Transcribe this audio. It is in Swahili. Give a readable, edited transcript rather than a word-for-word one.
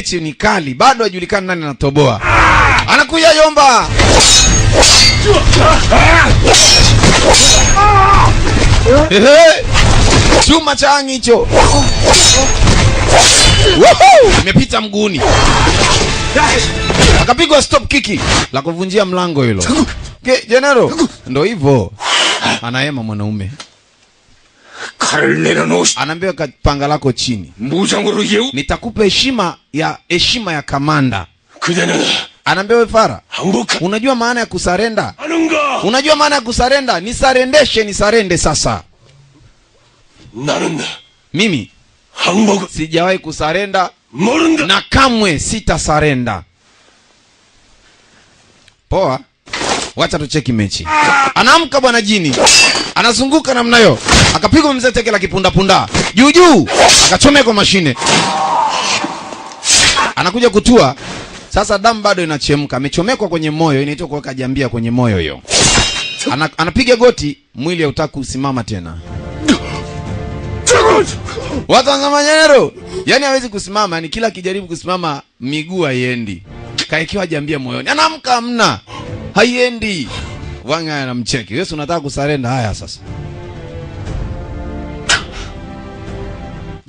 Mechi ni kali, bado hajulikani nani anatoboa. Anakuja Yomba. Ehe. Chuma cha angi hicho. Woohoo! Imepita mguuni. Akapigwa stop kiki la kuvunjia mlango hilo. General, ndo hivyo. Anahema mwanaume. 칼을 내려놓으시 Anaambiwa panga lako chini. 무장으로 예우 Nitakupa heshima ya kamanda. 그대는 Anaambia we Fara, 항복하는가? unajua maana ya kusarenda? Unajua maana ya kusarenda? Nisarendeshe, nisarende sasa. 나는 Mimi 항복을 sijawahi kusarenda 모른다. na kamwe sitasarenda. Poa, wacha tucheki mechi. Anaamka bwana jini, anazunguka namna hiyo, akapigwa mzee teke la kipundapunda juu juu, akachomekwa mashine, anakuja kutua. Sasa damu bado inachemka, amechomekwa kwenye moyo, inaitwa kuweka jambia kwenye moyo hiyo. Anapiga goti, mwili hautaki kusimama tena. Watu wanasema Nyenero, yaani hawezi kusimama, ni kila akijaribu kusimama miguu haiendi. Kaekewa jambia moyoni. Anaamka hamna. Haiendi. Wanga anamcheki. Wewe unataka kusarenda haya sasa.